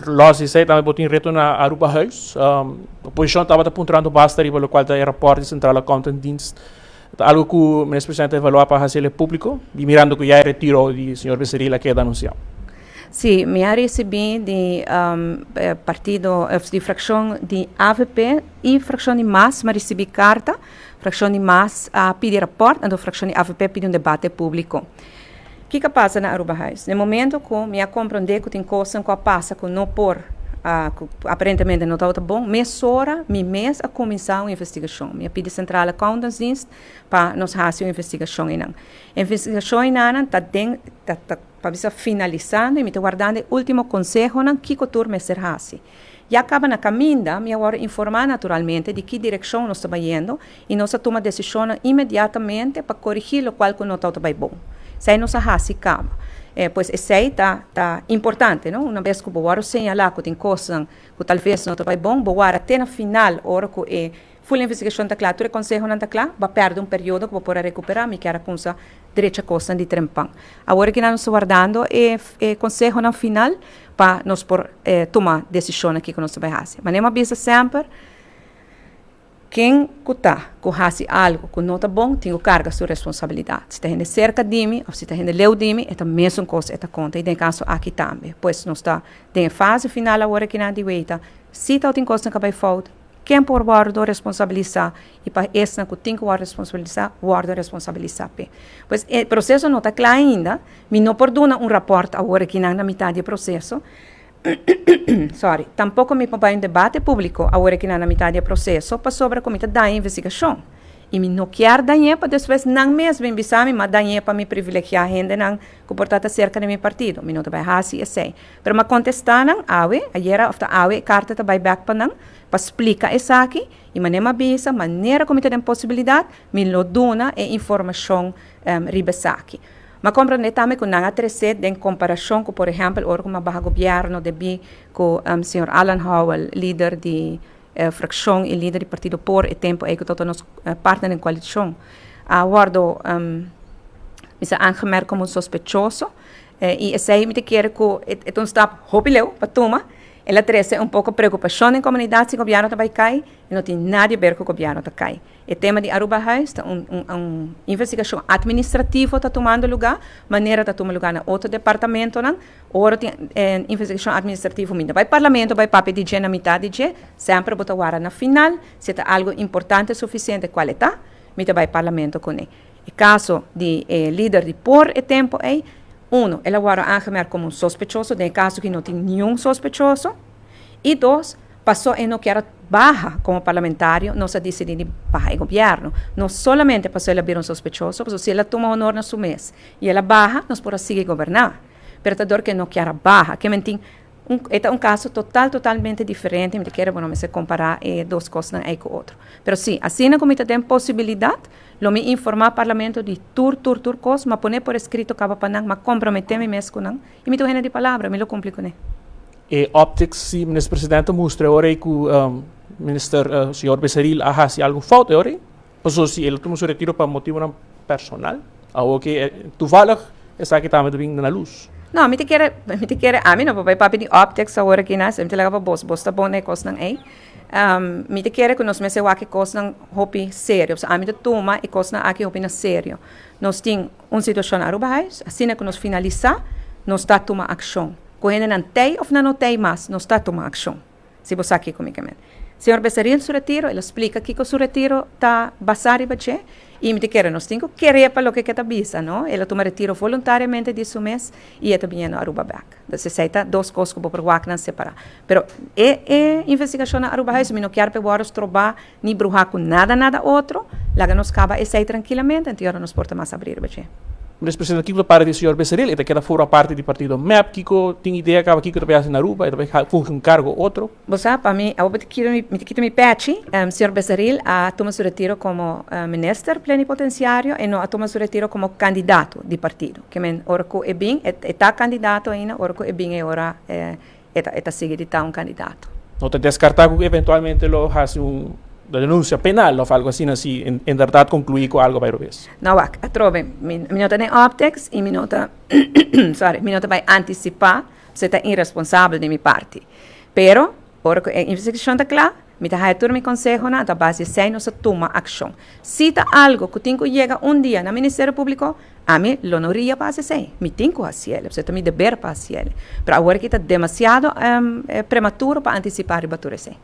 Los di esei tambe bo tin reto na Arubahuis. Oposishon tabata puntrando basta riba lokual ta e rapòrt di Centrale Accountantsdienst. Ta algu ku Minister Presidente ta evaluá pa hasi el públiko i mirando ku ya e retiro di señor Becerril a keda anunsiá. Sí, mi a risibí di partido of di frakshon di avp i frakshon di mas mi a risibí karta. Frakshon di mas a pidi rapòrt, anto frakshon di avp a pidi un debate públiko. Kiko a pasa na Arubahuis? Na e momento ku mi a komprondé ku tin kosnan ku a pasa ku no por, ku aparentemente no tabata bon, mesora mi mes a kuminsá un investigashon. Mi a pidi Centrale Accountantsdienst pa nos hasi un investigashon einan. E investigashon einanan ta den, ta ta pa bisa finalisando i mi ta wardando e último konsehonan kiko tur mester hasi. Ya kaba na kaminda mi a wòrdu informá naturalmente di ki direkshon nos ta bayendo i nos a tuma desishonnan inmediatamente pa korigí lokual ku no tabata bai bon. Esei nos a hasi kaba. Pues esei ta ta importante, no? Una bes ku bo wòrdu señalá ku tin kosnan ku talves no ta bai bon, bo wara te na final ora ku e Full investigashon ta kla, tur e konsehonan ta kla, bo a pèrdè un periodo ku bo por a rekuperá, mi kier a kumsa drecha kosnan di trempan. Awor aki nan nos ta wardando e e konsehonan final pa nos por tuma desishonnan kiko nos ta bai hasi. Manera mi a bisa semper, ken ku ta ku hasi algu ku no ta bon tin ku karga su responsabilidat. Si ta hende serka di mi òf si ta hende leu di mi e ta mesun kos e ta konta i den e kaso aki tambe. Pues nos ta den e fase final awor aki nan di weita si tabatin kosnan ku a bai fout, Ken por wòrdu responsabilisá i pa esnan ku tin ku wòrdu responsabilisá, wòrdu responsabilisá p'e. Pues e proseso no ta kla ainda, mi no por duna un rapòrt awor akinan na mitad di e proseso, sorry, tampoko mi por bai un debate públiko awor akinan na mitad di e proseso pasobra ku mi ta daña investigashon i mi no kier dañ'é pa despues nan mes bin bisa mi m'a dañ'é pa mi privilegiá hendenan ku por ta ta serka di mi partido. Mi no ta bai hasi esei. Pero m'a kontestá nan awe, ayera òf ta awe e karta ta bai bèk pa nan pa splika esaki i manera m'a bisa, manera ku mi ta den posibilidat, mi lo duna e informashon riba esaki. M'a komprendé tambe ku nan a tresé den komparashon ku por ehèmpel ora ku m'a baha gobièrnu debí ku señor Alan Howell, lider di frakshon i lider di partido por e tempu ei ku tabata nos partner den koalishon, a wòrdu bisa aangemerkt komo un sospechoso. I esei mi ta kere ku e ta un stap hopi leu pa tuma. El a trese un poko preokupashon den komunidat si gobièrnu ta bai kai i no tin nada di ber ku gobièrnu ta kai. E tema di Arubahuis ta un un investigashon atministrativo ta tumando lugá, manera ta tuma lugá na otro departamentonan. Ora tin investigashon atministrativo mi ta bai parlamento bai papia di dje na mitat di dje, semper bo ta wara na final si ta algu importante sufisiente kual e ta, mi ta bai parlamento kuné. E kaso di e lider di por e tempo ei, uno, el a wòrdu aangemerkt komo un sospechoso, den e kaso aki no tin niun sospechoso, i dos, paso e no kier a baha komo parlamentario, nos a disidí di baha e gobièrnu. No solamente paso el a bira un sospechoso, paso si el a tuma honor na su mes i el a baha, nos por a sigui goberná. Pero ta dor ku e no kier a baha, ke men tin Un, e ta un kaso total, totalmente diferente, mi ta kere bo no mester kompará e dos kosnan ei ku otro. Pero sí, asina ku mi ta den posibilidat, lo mi informá Parlamento di tur, tur, tur kos, m'a pone por eskrito kaba pa nan, m'a komprometé mi mes ku nan, i mi ta un hende di palabra, mi lo kumpli kuné. E optics si Minister Presidente ta mustra e ora ei ku Minister señor Becerril a hasi algu fout e ora ei, pasobra si el a tuma su retiro pa motibonan personal, awor ke toevallig esaki tambe ta bin na lus. No, mi ta kere, mi ta kere, ami no por bai papia di optics awor aki na, mi ta laga pa bos, bos ta bon na e kosnan ei. Mi ta kere ku nos mester wak e kosnan hopi serio, pasobra ami ta tuma e kosnan aki hopi na serio. Nos tin un situashon na Arubahuis, asina ku nos finalisá, nos ta tuma akshon. Ku hendenan tei òf nan no tei mas, nos ta tuma akshon. Si bo sa kiko mi ke men. Señor Becerril su retiro, el a splika kiko su retiro ta basá riba dje, i mi ta kere nos tin ku ker'é pa loke ke ta bisa, no? El a tuma retiro voluntariamente di su mes i e ta biniendo Aruba bèk. Entonces esei ta dos kos ku bo por wak nan separá. Pero e e investigashon na Aruba Huis mi no kier pa e wòrdu strobá ni bruhá ku nada nada otro, laga nos kaba esei trankilamente, anto yora nos por ta mas abrí riba dje. Minister Presidente, kiko ta para di señor Becerril? E ta keda forma parti di partido mep? Kiko tin idea kaba kiko ta bai hasi na Aruba? E ta bai fungi un kargo otro? Bo sa, pa mi, awor bo ta kita mi, mi ta kita mi pechi. Señor Becerril a tuma su retiro komo minister plenipotenciario, e no a tuma su retiro komo kandidato di partido. Ke men, ora ku e bin, e ta kandidato ainda, ora ku e bin e ora e ta e ta sigui di ta un kandidato. No ta deskartá ku eventualmente lo hasi un denuncia penal òf algu asina si en bèrdat konkluí ku algu bai robes. No wak, atrobe, mi mi no ta den optics i mi no ta sorry, mi no ta bai antisipá. Esey ta irresponsabel di mi parti. Pero, ora cu e investigacion ta cla, mi ta haya tur mi consehonan, a base di esey nos tuma accion. Si ta algo cu tin cu yega un dia na Ministerio Publico, ami lo no ria pa esey. Mi tin cu haci'e, esey ta mi deber pa haci'e. Pero awor cu ta demasiado prematuro pa anticipa riba tur esey.